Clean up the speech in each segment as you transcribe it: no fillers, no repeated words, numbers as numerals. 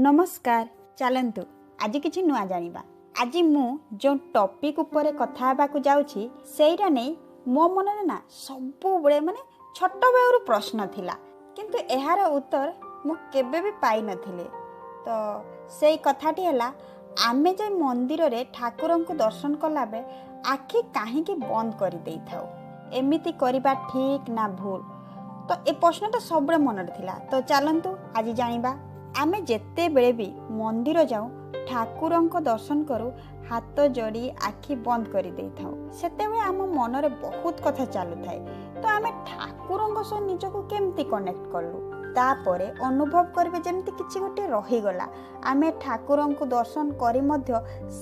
ନମସ୍କାର। ଚାଲନ୍ତୁ ଆଜି କିଛି ନୂଆ ଜାଣିବା। ଆଜି ମୁଁ ଯେଉଁ ଟପିକ୍ ଉପରେ କଥା ହେବାକୁ ଯାଉଛି, ସେଇଟା ନେଇ ମୋ ମନରେ ନା ସବୁବେଳେ, ମାନେ ଛୋଟ ବେଳରୁ ପ୍ରଶ୍ନ ଥିଲା, କିନ୍ତୁ ଏହାର ଉତ୍ତର ମୁଁ କେବେ ବି ପାଇନଥିଲି। ତ ସେଇ କଥାଟି ହେଲା, ଆମେ ଯେ ମନ୍ଦିରରେ ଠାକୁରଙ୍କୁ ଦର୍ଶନ କଲାବେଳେ ଆଖି କାହିଁକି ବନ୍ଦ କରିଦେଇଥାଉ, ଏମିତି କରିବା ଠିକ୍ ନା ଭୁଲ? ତ ଏ ପ୍ରଶ୍ନଟା ସବୁବେଳେ ମନରେ ଥିଲା। ତ ଚାଲନ୍ତୁ ଆଜି ଜାଣିବା। ଆମେ ଯେତେବେଳେ ବି ମନ୍ଦିର ଯାଉ, ଠାକୁରଙ୍କ ଦର୍ଶନ କରୁ, ହାତ ଯୋଡ଼ି ଆଖି ବନ୍ଦ କରିଦେଇଥାଉ। ସେତେବେଳେ ଆମ ମନରେ ବହୁତ କଥା ଚାଲୁଥାଏ। ତ ଆମେ ଠାକୁରଙ୍କ ସହ ନିଜକୁ କେମିତି କନେକ୍ଟ କଲୁ? ତାପରେ ଅନୁଭବ କରିବେ ଯେମିତି କିଛି ଗୋଟେ ରହିଗଲା। ଆମେ ଠାକୁରଙ୍କୁ ଦର୍ଶନ କରି ମଧ୍ୟ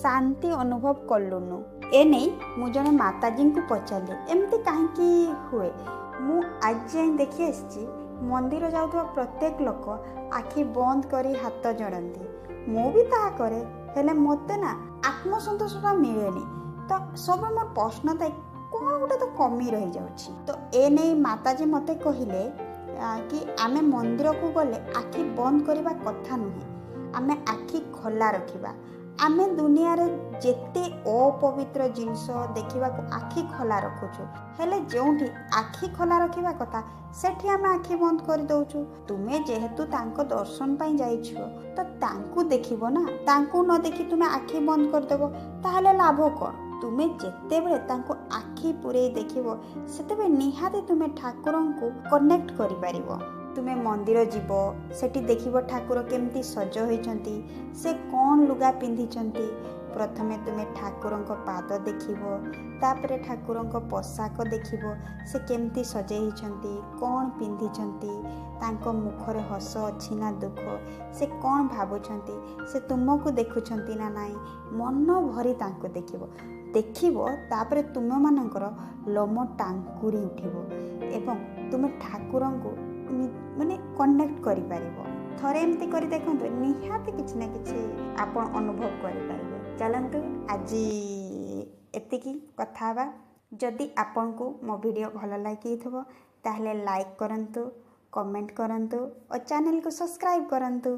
ଶାନ୍ତି ଅନୁଭବ କଲୁନୁ। ଏନେଇ ମୁଁ ଜଣେ ମାତାଜୀଙ୍କୁ ପଚାରିଲି, ଏମିତି କାହିଁକି ହୁଏ? ମୁଁ ଆଜି ଯାଏଁ ଦେଖି ଆସିଛି, ମନ୍ଦିର ଯାଉଥିବା ପ୍ରତ୍ୟେକ ଲୋକ ଆଖି ବନ୍ଦ କରି ହାତ ଯୋଡ଼ନ୍ତି। ମୁଁ ବି ତାହା କରେ, ହେଲେ ମୋତେ ନା ଆତ୍ମସନ୍ତୋଷଟା ମିଳେନି। ତ ସବୁ ମୋର ପ୍ରଶ୍ନ ଥାଏ, କ'ଣ ଗୋଟେ ତ କମି ରହିଯାଉଛି। ତ ଏ ନେଇ ମାତାଜୀ ମୋତେ କହିଲେ କି ଆମେ ମନ୍ଦିରକୁ ଗଲେ ଆଖି ବନ୍ଦ କରିବା କଥା ନୁହେଁ, ଆମେ ଆଖି ଖୋଲା ରଖିବା। ଆମେ ଦୁନିଆରେ ଯେତେ ଅପବିତ୍ର ଜିନିଷ ଦେଖିବାକୁ ଆଖି ଖୋଲା ରଖୁଛୁ, ହେଲେ ଯେଉଁଠି ଆଖି ଖୋଲା ରଖିବା କଥା ସେଠି ଆମେ ଆଖି ବନ୍ଦ କରିଦେଉଛୁ। ତୁମେ ଯେହେତୁ ତାଙ୍କ ଦର୍ଶନ ପାଇଁ ଯାଇଛ, ତ ତାଙ୍କୁ ଦେଖିବ ନା। ତାଙ୍କୁ ନ ଦେଖି ତୁମେ ଆଖି ବନ୍ଦ କରିଦେବ, ତାହେଲେ ଲାଭ କ'ଣ? ତୁମେ ଯେତେବେଳେ ତାଙ୍କୁ ଆଖି ପୂରେଇ ଦେଖିବ, ସେତେବେଳେ ନିହାତି ତୁମେ ଠାକୁରଙ୍କୁ କନେକ୍ଟ କରିପାରିବ। ତୁମେ ମନ୍ଦିର ଯିବ, ସେଠି ଦେଖିବ ଠାକୁର କେମିତି ସଜ ହୋଇଛନ୍ତି, ସେ କ'ଣ ଲୁଗା ପିନ୍ଧିଛନ୍ତି। ପ୍ରଥମେ ତୁମେ ଠାକୁରଙ୍କ ପାଦ ଦେଖିବ, ତାପରେ ଠାକୁରଙ୍କ ପୋଷାକ ଦେଖିବ, ସେ କେମିତି ସଜେଇ ହେଇଛନ୍ତି, କ'ଣ ପିନ୍ଧିଛନ୍ତି, ତାଙ୍କ ମୁଖରେ ହସ ଅଛି ନା ଦୁଃଖ, ସେ କ'ଣ ଭାବୁଛନ୍ତି, ସେ ତୁମକୁ ଦେଖୁଛନ୍ତି ନା ନାହିଁ। ମନ ଭରି ତାଙ୍କୁ ଦେଖିବ। ଦେଖିବ, ତାପରେ ତୁମମାନଙ୍କର ଲୋମ ଟାଙ୍କୁରି ଉଠିବ ଏବଂ ତୁମେ ଠାକୁରଙ୍କୁ ମାନେ କନେକ୍ଟ କରିପାରିବ। ଥରେ ଏମିତି କରି ଦେଖନ୍ତୁ, ନିହାତି କିଛି ନା କିଛି ଆପଣ ଅନୁଭବ କରିପାରିବେ। ଚାଲନ୍ତୁ ଆଜି ଏତିକି କଥା ହେବା। ଯଦି ଆପଣଙ୍କୁ ମୋ ଭିଡ଼ିଓ ଭଲ ଲାଗିଥିବ, ତାହେଲେ ଲାଇକ୍ କରନ୍ତୁ, କମେଣ୍ଟ କରନ୍ତୁ ଓ ଚ୍ୟାନେଲକୁ ସବସ୍କ୍ରାଇବ୍ କରନ୍ତୁ।